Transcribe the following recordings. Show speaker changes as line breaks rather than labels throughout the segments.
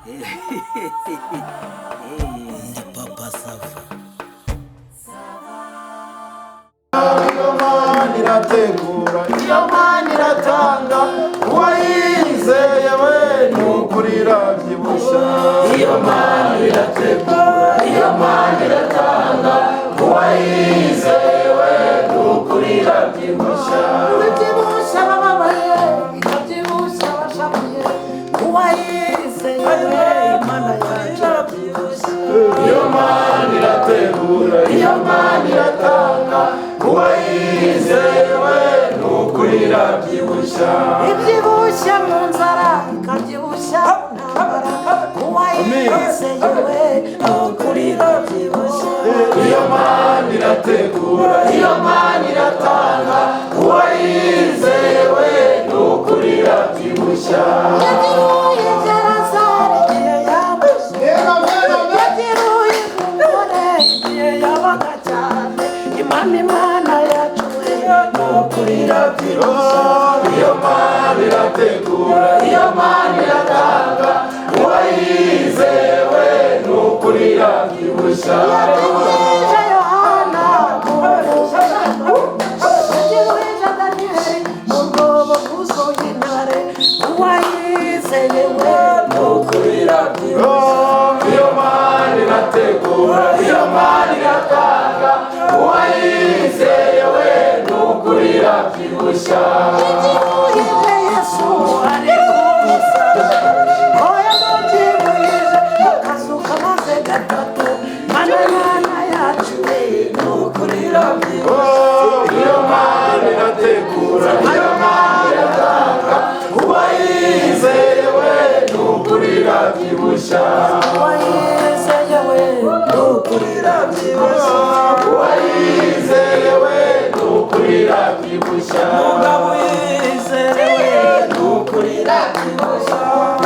Ndi Papa Sava.
Iyo Mana irategura, iyo Mana iratanga, uwayizeye we ni ukuri irabyibushya. Iyo Mana irategura, iyo Mana iratanga, uwayizeye we ni ukuri irabyibushya.
Ikabyibushya abababaye, ikabyibushya abashavuye, uwayizeye we, Imana yacu irabyibushya.
Iyo Mana irategura, iyo Mana iratanga, uwayizeye we ni ukuri irabyibushya.
Ibyibushya mu nzara, ikabyibushya mu ntambara, uwayizeye we ni ukuri irabyibushya.
Iyo Mana irategura, iyo Mana iratanga, uwayizeye we ni ukuri irabyibushya.
Yabyibuye Gerazari igihe yabuze, yabyibuye umugore igihe yabaga cyane, Imana, Imana yacu we ni ukuri irabyibushya.
Iyo Mana irategura, iyo Mana iratanga, uwayizeye we ni ukuri irabyibushya.
Yabyibuhije Yohana mu yabyibuhije Daniyeli mu rwobo rwuzuye intare, uwayizeye we ni ukuri irabyibushya.
Iyo Mana irategura, iyo Mana iratanga, uwayizeye we ni ukuri irabyibushya.
Yabyibuhije Yesu ari ku musaraba, oya mubyibuhije akazuka maze gatatu, Mana, Mana yacu we ni ukuri irabyibushya.
Iyo Mana irategura, iyo Mana iratanga, uwayizeye we ni ukuri irabyibushya.
Uwayizeye we ni ukuri irabyibushya.
Uwayizeye we ni ukuri irabyibushya.
Mugabo yizewe ni ukuri irabyibushya.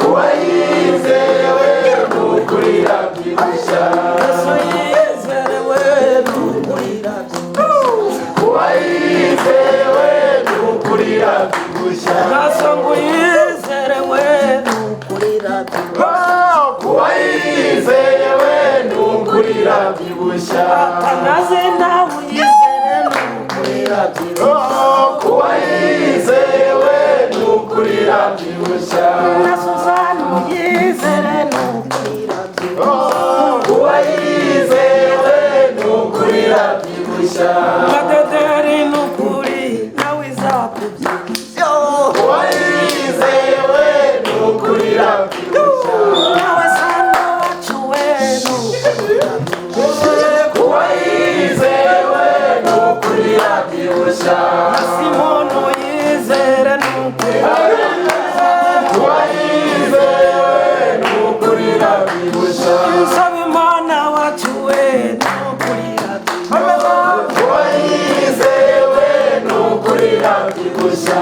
Uwayizeye we ni ukuri irabyibushya.
Yesu yizewe ni ukuri irabyibushya.
Uwayizeye we ni ukuri irabyibushya.
Gasongo yizewe ni ukuri irabyibushya.
Uwayizeye we ni ukuri irabyibushya.
Atanaze nawe uyizere ni ukuri irabyibushya.
Uwayizeye we ni ukuri irabyibushya.
Na Suzana uyizere ni ukuri irabyibushya.
Uwayizeye we ni ukuri irabyibushya.
Madederi ni ukuri nawe izakubyibushya.
Uwayizeye we ni ukuri irabyibushya.
Nawe Sano wacu we ni ukuri irabyibushya.
Uwayizeye we ni ukuri irabyibushya.
Na Simoni uyizere ni ukuri.
Uwayizeye we ni ukuri irabyibushya.
Nsaba Imana wacu we ni ukuri irabyibushya.
Uwayizeye we ni ukuri irabyibushya.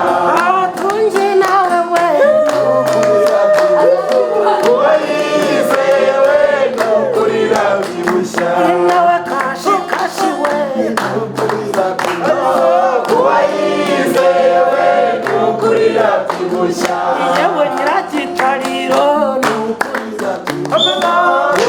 Abatunzi nawe we ni ukuri irabyibushya.
Uwayizeye we ni ukuri irabyibushya.
Nawe Kashi Kashi we ni ukuri irabyibushya.
Uwayizeye we ni ukuri irabyibushya.
Yewe nyiragitariro ni ukuri irabyibushya.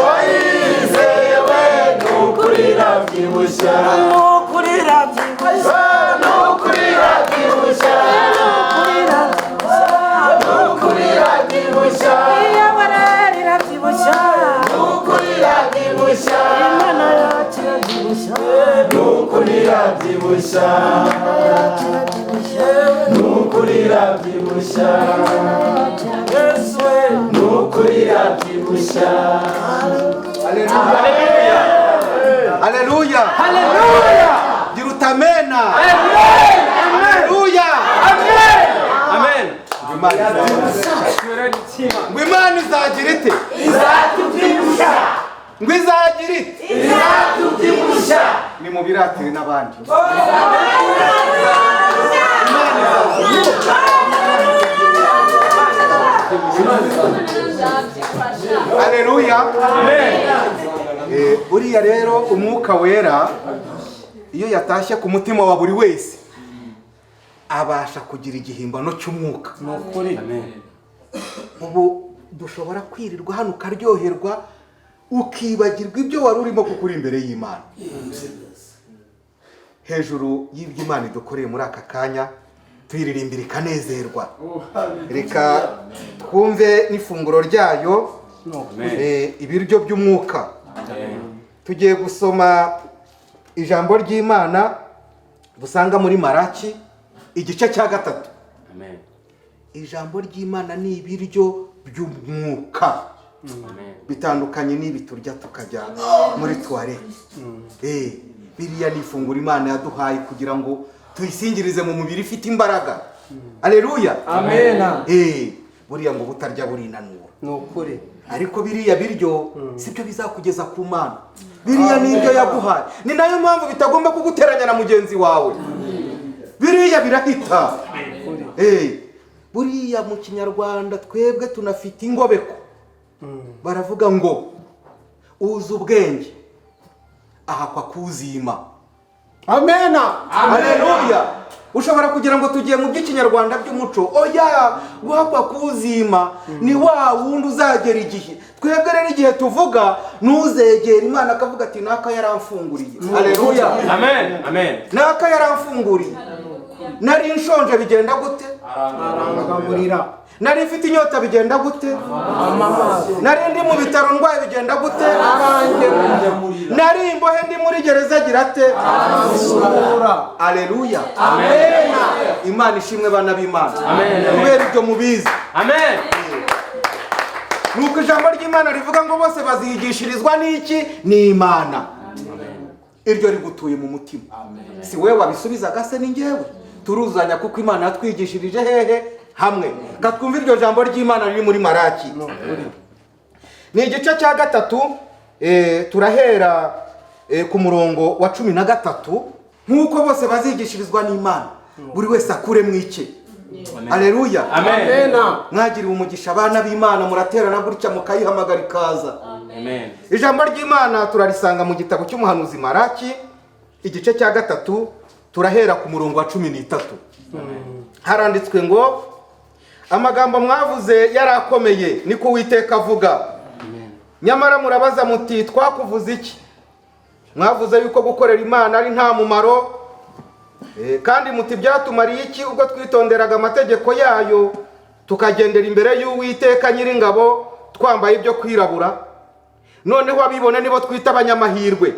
Uwayizeye we ni ukuri irabyibushya.
Ni ukuri irabyibushya.
Ni ukuri irabyibushya.
Ni ukuri irabyibushya.
Ni ukuri irabyibushya.
Yewe rero irabyibushya.
Ni ukuri irabyibushya.
Imana yacu irabyibushya.
Ni ukuri irabyibushya.
Imana yacu irabyibushya.
Ni ukuri irabyibushya.
Imana yacu irabyibushya.
Yesu we.
Ni ukuri irabyibushya.
Haleluya! Haleluya! Gira utamena! Haleluya!
Amen.
Ngo Imana izagira. Ngo Imana izagira ite?
Izatubyibushya.
Ngo izagira ite?
Izatubyibushya.
Ni mu biratire n'abandi. Imana izagira. Haleluya! Buriya rero umwuka wera iyo yatashye ku mutima wa buri wese abasha kugira igihimbano cy'umwuka.
Ni ukuri.
Ubu Dushobora kwirirwa hano ukaryoherwa ukibagirwa ibyo wari urimo kuko uri imbere y'Imana. Hejuru y'ibyo Imana idukoreye muri aka kanya, tuyiririmbira ikanezerwa. Reka twumve n'ifunguro ryayo, ibiryo by'umwuka. Tugiye gusoma ijambo ry'Imana dusanga muri Maraki igice cya 3.
Amen.
Ijambo ry'Imana ni ibiryo by'umwuka. Bitandukanye n'ibi turya tukajya muri toilette. Biriya ni ifunguro Imana yaduhaye kugira ngo tuyisingirize mu mubiri ifite imbaraga. Haleluya.
Amen.
Buriya ngo butarya burinanura.
Ni ukuri.
Ariko biriya biryo sibyo bizakugeza ku Mana. Biriya ni ibyo yaguhaye. Ni nayo mpamvu bitagomba kuguteranya na mugenzi wawe. Biriya birahita. Buriya mu Kinyarwanda twebwe tunafite ingobeko. Baravuga ngo uzi ubwenge ahakwa kuzima.
Amena.
Haleluya. Ushobora kugira ngo tugiye mu by'ikinyarwanda by'umuco. Oya, guhakwa kuzima ni wa wundi uzagera igihe. Twebwe rero igihe tuvuga nuzegera Imana akavuga ati naka yaramfunguriye. Haleluya.
Amen. Amen.
Naka yaramfunguriye. Nari nshonje bigenda gute?
Arangaburira.
Nari mfite inyota bigenda gute? Nari ndi mu bitaro ndwaye bigenda gute? Nari imbohe ndi muri gereza agira ate? Haleluya.
Amen.
Imana ishimwe bana b'Imana.
Amen.
Kubera ibyo mubizi.
Amen.
Nuko ijambo ry'Imana rivuga ngo bose bazigishirizwa n'iki? Ni Imana. Iryo rigutuye mu mutima. Si wewe wabisubizaga se ni njyewe? Turuzanya kuko Imana yatwigishirije hehe? Hamwe. Katwumva iryo jambo ry'Imana riri muri Maraki. Ni igice cya 3, turahera ku murongo wa 13. Nkuko bose bazigishirizwa n'Imana, buri wese akure mu iki. Haleluya.
Amen.
Mwagiriwe umugisha abana b'Imana, muraterana gutya mukayihamagara ikaza.
Amen.
Ijambo ry'Imana turarisanga mu gitabo cy'umuhanuzi Maraki igice cya 3, turahera ku murongo wa 13. Haranditswe ngo amagambo mwavuze yarakomeye, niko Uwiteka avuga. Nyamara murabaza muti twakuvuze iki? Mwavuze yuko gukorera Imana ari nta mumaro, kandi muti byatumariye iki ubwo twitonderaga amategeko yayo tukagendera imbere y'Uwiteka Nyiringabo twambaye ibyo kwirabura? Noneho abibone nibo twita abanyamahirwe.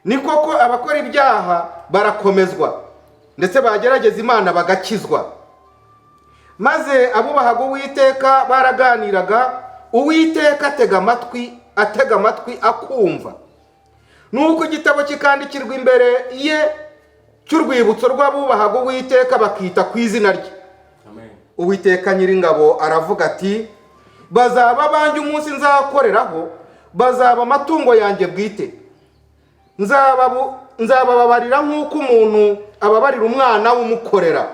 Ni koko abakora ibyaha barakomezwa, ndetse bagerageza Imana bagakizwa. Maze abubahaga Uwiteka baraganiraga, Uwiteka atega amatwi akumva. Nuko igitabo kikandikirwa imbere ye cy'urwibutso rw'abubahaga Uwiteka bakita ku izina rye. Uwiteka Nyiringabo aravuga ati bazaba banjye umunsi nzakoreraho, bazaba amatungo yanjye bwite. Nzabababarira nk'uko umuntu ababarira umwana w'umukorera.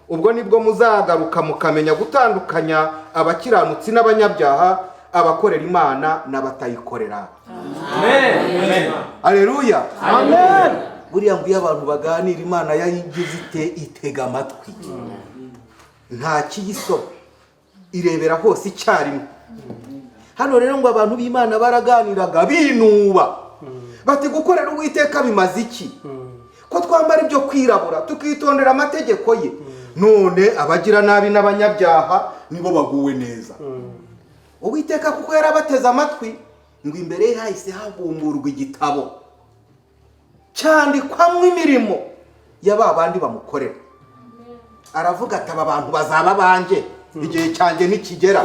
Ubwo nibwo muzagaruka mukamenya gutandukanya abakiranutsi n'abanyabyaha, abakorera Imana n'abatayikorera.
Amen.
Haleluya.
Amen.
Buriya ngo iyo abantu baganira Imana yayigize ite? Itega amatwi. Nta kiyisoba, irebera hose icyarimwe. Hano rero ngo abantu b'Imana baraganiraga binuba bati gukorera Uwiteka bimaze iki? Ko twambara ibyo kwirabura tukitondera amategeko ye, none abagira nabi n'abanyabyaha nibo baguwe neza. Uwiteka kuko yarabateze amatwi, ngo imbere ye hahise habumburwa igitabo cyandikwamo imirimo ya ba bandi bamukorera. Aravuga ati aba bantu bazaba banjye igihe cyanjye nikigera,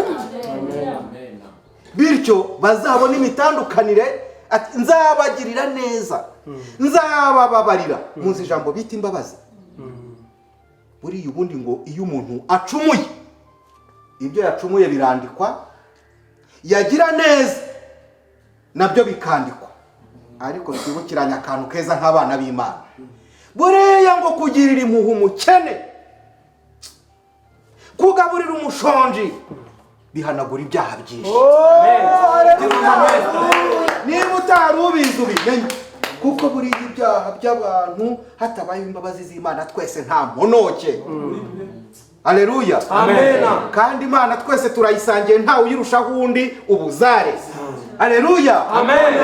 bityo bazabona imitandukanire. Ati nzabagirira neza, nzabababarira. Muzi ijambo bita imbabazi? Buriya ubundi ngo iyo umuntu acumuye, ibyo yacumuye birandikwa, yagira neza nabyo bikandikwa. Ariko twibukiranye akantu keza nk'abana b'Imana. Buriya ngo kugirira impuhwe umukene, kugaburira umushonji, bihanagura ibyaha byinshi. Niba utari ubizi ubimenye, kuko buriya ibyaha by'abantu hatabaye imbabazi z'Imana twese nta mponoke. Aleluya.
Amen.
Kandi Imana twese turayisangiye, ntawe uyirushaho undi ubuzare. Aleluya.
Amen.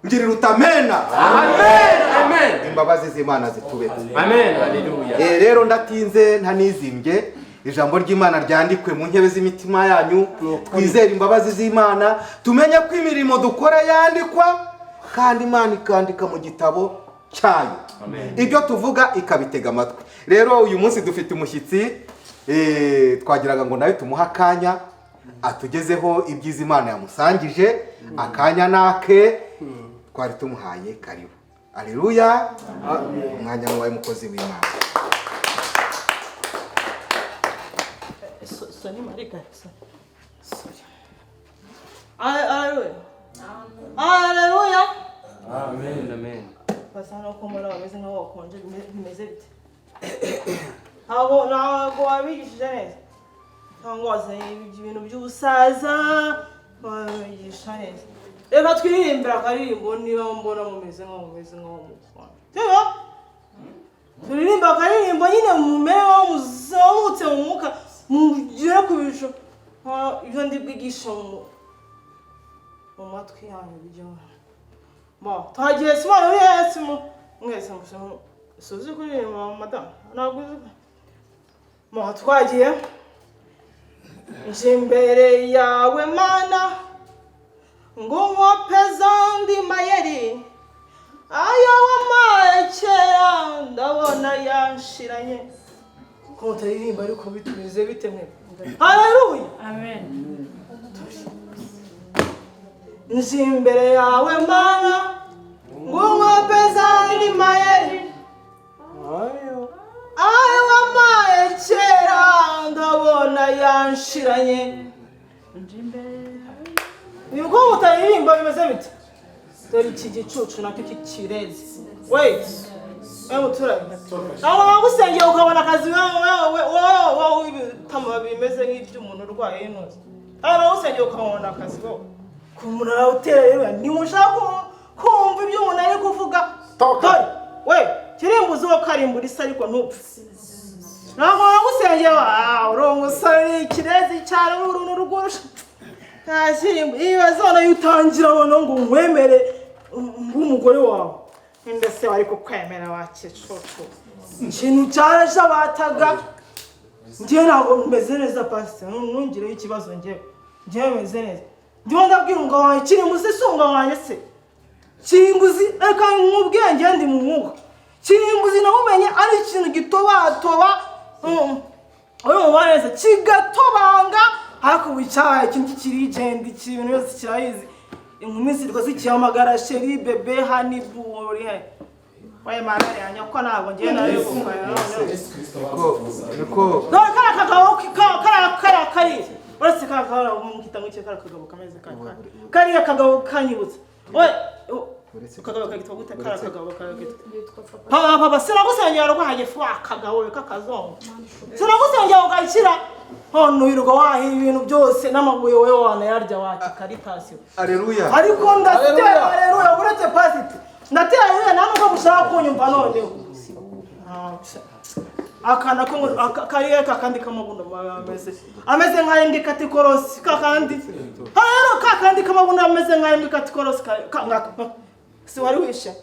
Ngirira utamena.
Amen. Amen.
Imbabazi z'Imana zitubeho.
Amen. Hallelujah.
Rero ndatinze ntanizimbye, ijambo ry'Imana ryandikwe mu ntebe z'imitima yanyu, twizere imbabazi z'Imana, tumenye ko imirimo dukora yandikwa kandi Imana ikandika mu gitabo cyayo. Ibyo tuvuga ikabitega amatwi. Rero uyu munsi dufite umushyitsi, twagiraga ngo nawe tumuhe akanya atugezeho ibyiza Imana yamusangije. Akanya nake twari tumuhaye karibu. Aleluya. Umwanya wawe mukozi w'Imana.
Sorry, Marika. Sorry. Haleluya. Haleluya.
Amen. Amen.
Basa nuko mbona bameze nkaho bakonje, bimeze bite? Ntabwo wabigishije neza, cyangwa wazanye ibintu by'ubusaza, wabigisha neza. Reka twiririmbire akaririmbo niba mbona mumeze nkaho mukonje. Sibyo? Turirimba akaririmbo nyine mumere nkaho muzamutse mu mwuka, mugere ku bicu. Ibyo ndi bwigisha mu matwi yanyu bijyaho. Bo, twagiye sibana uri hasi mwese suzi kuririmba madamu, ntabwo uzi. Mo twagiye. Nje imbere yawe Mana, ngo nkopeze andi mayeri, ayo wampaye kera ndabona yanshiranye. Ko mutaririmba ariko bitumeze bite mwe? Haleluya.
Amen.
Nje imbere yawe Mana, ngo nkopeze andi mayeri, ayo wampaye kera ndabona yanshiranye. Nibwo mutaririmba bimeze bite? Dore iki gicucu nacyo kikirezi. Wait. Wewe muturage. Aho bagusengeye ukabona akazi, wowe ibitama bimeze nk'iby'umuntu urwaye inoze. Aho bagusengeye ukabona akazi wowe. Ku muntu arawutera rero, ntimushaka kumva ibyo umuntu ari kuvuga. Dore, we, kirimbuzi wo karimbura isi ariko ntupfe. Ntabwo bagusengeye, uri umusore, ikirezi cyane, uru n'urugurusha. Nta kirimbo. Ibaze noneho utangira noneho ngo nkwemere nk'umugore wawe. Ninde se wari kukwemera wa kicucu? Ikintu cyarajabataga. Njyewe ntabwo meze neza pastor, ntungireho ikibazo njyewe. Njyewe meze neza. Ndimo ndabwira umugabo wanjye, kirimbuzi si umugabo wanjye se? Kirimbuzi, reka nkubwire njyewe ndi mu mwuka. Kirimbuzi namumenye ari ikintu gitobatoba, urumva neza, kigatobanga, ariko ubu icyaha ikintu kikirigenda, ibintu byose kirayizi. Inkumi zirwa zikihamagara sheri bebe hani buri he. Waye mana yanjye ko ntabwo ngiye nayo gukora.
Niko
Dore kariya kagabo kariya kari. Uretse kariya kagabo mukita ng'iki kariya kagabo kameze kariya. Kariya kagabo kanyibutse. We kagabo kagitwa gute? Kariya kagabo kagitwa. Papa sinagusengera rwahaye fu akagabo kakazongo. Sinagusengera ugakira. Hano wirirwa wahiye ibintu byose n'amabuye wowe wanayarya wakikaritasiyo.
Aleluya.
Ariko ndatera aleluya, uretse pasiti. Ndatera aleluya nta nubwo mushaka kunyumva noneho. Akana ko kariya kakandi kamabuno ameze nka imbwa ikata ikorosi kakandi. Rero kakandi kamabuno ameze nka imbwa ikata ikorosi si wari wishe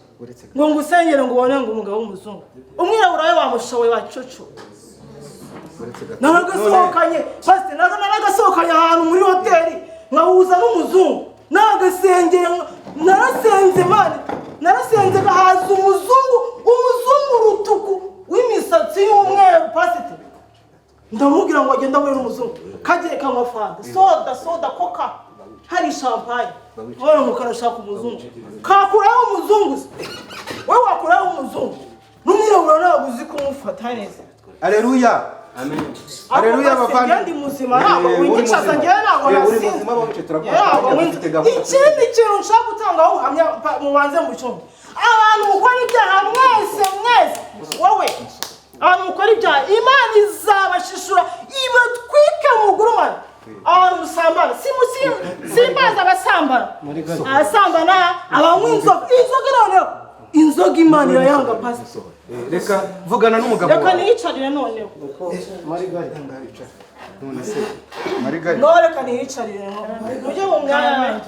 ngo ngusengere ngo ubone ngo umugabo w'umuzungu umwirabura we wamushoboye wacucu. Naragasohokanye pasite, naragasohokanye ahantu muri hoteli nkahuza n'umuzungu, nagasengeye, narasenze mani, narasenze haza umuzungu rutuku w'imisatsi y'umweru pasite. Ndamubwira ngo agende ahure n'umuzungu, kagiye kanywa fanta, soda, coca, hari champagne. Wowe ngo karashaka umuzungu, kakuraho umuzungu se? Wowe wakuraho umuzungu n'umwirabura ntabwo uzi kumufata neza.
Aleluya.
Amen.
Aleluya bavandi.
Ndi muzima ntabwo winyicaza njyewe ntabwo nasinze. Ikindi kintu nshaka gutangaho ubuhamya mubanze mucyumve. Abantu mukora ibyaha mwese mwese, wowe abantu mukora ibyaha Imana izabashishura ibatwike mugurumane. Abantu musambana, simbaza abasambana, abasambana, abanywa inzoga, inzoga noneho inzoga Imana irayanga pastor.
Reka vugana n'umugabo
Reka
wawe.
niyicarire noneho.
Marigari, none se Marigari,
Ngaho reka niyicarire, mujye mu myanya yanyu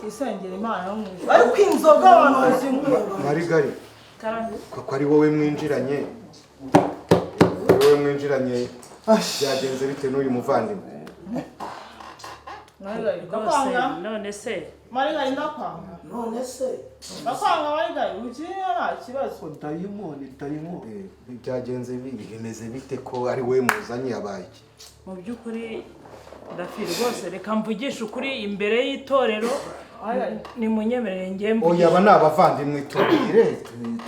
isengera Imana yo mu ijuru. Ariko inzoga abantu bazinywa.
Marigari, kuko ari wowe mwinjiranye, byagenze bite n'uyu muvandimwe?
Marigari,
Rwose
ndakwanga.
none se
Marigari, ndakwanga.
None se
Ndakwanga Marigari, ugiye nta kibazo.
Dayimoni, dayimoni.
Byagenze bimeze bite ko ari wowe muzanye, yabaye iki?
Mu by'ukuri ndafi rwose, reka mvugishe ukuri imbere y'itorero, nimunyemerere njye
Oya,
mvugishe.
aba ni abavandimwe, tubwire.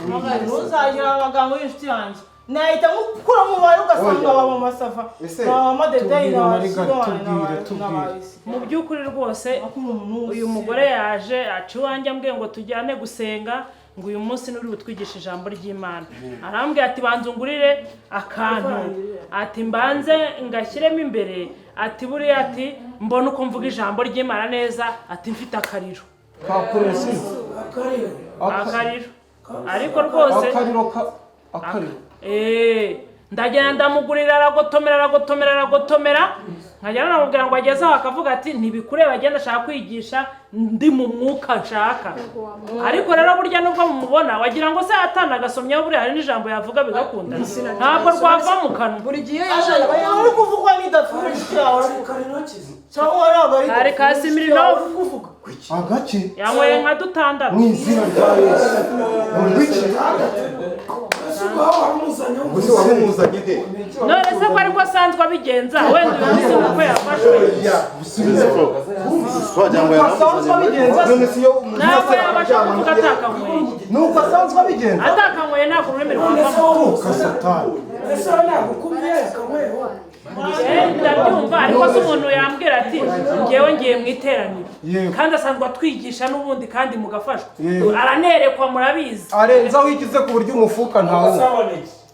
Marigari, ntuzagira amagambo y'inshuti yanjye. Nahita nkukura mu bari ugasanga
Oya.
baba mu masafa.
Ese,
Ba madedeyi
tubwire,
na
Marigari,
ba
tubwire, tubwire.
Mu by'ukuri rwose uyu mugore yaje aca iwanjye ambwiye ngo tujyane gusenga, ngo uyu munsi nuri butwigishe ijambo ry'Imana. Arambwira ati banza ungurire akantu, ati mbanze ngashyiremo imbere, ati buriya ati mbone uko mvuga ijambo ry'Imana neza, ati mfite akariro.
Ka puresi.
Akariro.
Akariro, ariko rwose
Akariro ka akariro.
Ndagenda ndamugurira, aragotomera, aragotomera, aragotomera, nkajya namubwira ngo ageze aho akavuga ati ntibikureba, agenda ashaka kwigisha ndi mu mwuka nshaka. Ariko rero burya nubwo mumubona wagira ngo se atanagasomyeho, buriya hari n'ijambo yavuga bigakunda, ntabwo rwava mu kanwa.
Buri gihe yaje aba
Uri kuvugwa n'idafuri inshuti yawe.
Akariro kizi.
Cyangwa ntabwo ari
Kari ka Smirnoff.
Uri kuvuga.
Agaki.
Yanyweye nka dutandatu.
Mu izina rya Yesu.
Wiki?
Ese ubwo aho wamuzanye?
Ubwo wamumuzanye he?
None se ko ariko asanzwe abigenza, wenda uyu munsi nuko yafashwe.
Twagira ngo
Nuko asanzwe
yaramuzanye muri
abigenza.
None se iyo umuntu
Ntabwo yabasha kuvuga atakanyweye.
Nuko asanzwe abigenza.
Atakanyweye ntabwo ururimi rwavamo.
Tuka satani.
Ese wowe nagukumye yakanyweye?
Ndabyumva, ariko se umuntu yambwira ati ngewe ngiye mu iteraniro,
Yego.
kandi asanzwe atwigisha n'ubundi kandi mugafashwa,
Yego.
aranerekwa murabizi.
Arenzaho igize ku buryo umufuka ntawumva.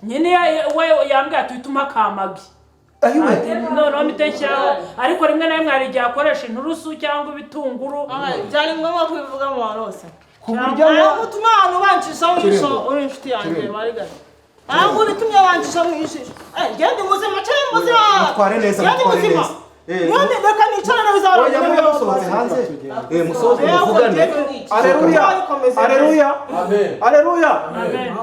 Nyine we yambwira ati uhite umpa akamagi.
Ayiwe.
Ati noneho mpite nshyiraho, ariko rimwe na rimwe hari igihe akoresha inturusu cyangwa ibitunguru.
Byari ngombwa kubivuga mu bantu bose.
Ku buryo
Ntabwo utuma abantu bancishaho ijisho, uri inshuti yanjye Marigari. Ntabwo bitumye bancishaho ijisho. Genda muzima, cyane muzima.
Mutware neza,
Genda
mutware
muzima.
neza.
None reka nicare nawe uzarangire.
Oya, mwe musohotse hanze. Musohoke muvugane.
Aleluya. Aleluya. Aleluya.
Amen.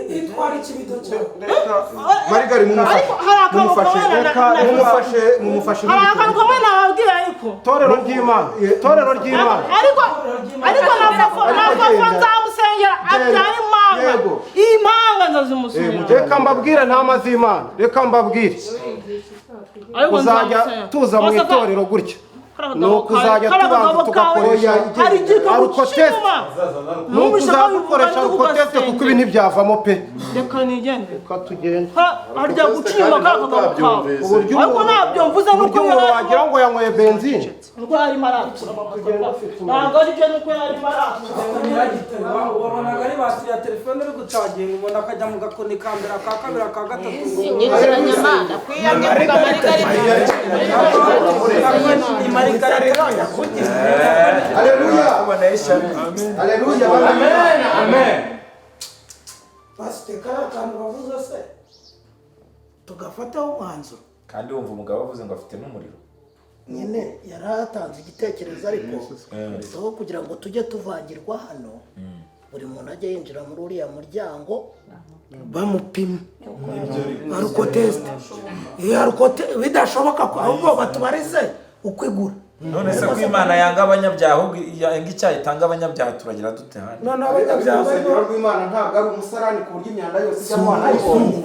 Itwara ikibido cyawe.
Marigari, mumufashe.
Ariko hari akantu
Mumufashe.
kamwe
Mumufashe, mumufashe.
hari akantu kamwe nababwira ariko.
Torero ry'Imana. Torero ry'Imana.
Ariko na fofo nzamusengera abyara impanga.
Yego.
Iyi mpanga nzazimusubira.
Reka mbabwire, ntama z'Imana. Reka mbabwire.
Ariko
Kuzajya
nzamusengera.
tuza mu itorero gutya. Ni ukuzajya tubanza tugakoresha
Hari igihe
alukoteste. Ni ukuzajya dukoresha alukoteste kuko ibi ntibyavamo pe.
Reka nigende.
Reka tugende.
Harya guca inyuma kariya kagabo kawe.
Uburyo
Ariko ntabyo mvuze nuko
uburyo umuntu wagira ngo yanyweye benzine.
Nuko yarimo aratura. Ntabwo ari byo, nuko yarimo aratura.
Wabonaga ari batiri ya telefone uri gucaginga, ubona akajya mu gakoni ka mbere, aka kabiri, aka gatatu ngo
Nyikiranyamana kwiyamye mvuga Marigari.
Haleluya. Haleluya.
Amen, amen.
Pasite, kariya kantu bavuze se tugafataho umwanzuro?
Kandi wumva umugabo avuze ngo afite n'umuriro.
Nyine yari atanze igitekerezo, ariko aho kugira ngo tujye tuvangirwa hano, buri muntu ajye yinjira muri uriya muryango bamupimye alukotesite. Iyo arukote bidashoboka ko ahubwo batubarize uko igura.
None se ko Imana yanga abanyabyaha, ahubwo yanga icyaha itanga abanyabyaha, turagira dute hano?
Noneho abanyabyaha
Urusengero rw'Imana ntabwo ari umusarani ku buryo imyanda yose ijyamo wanayibonye.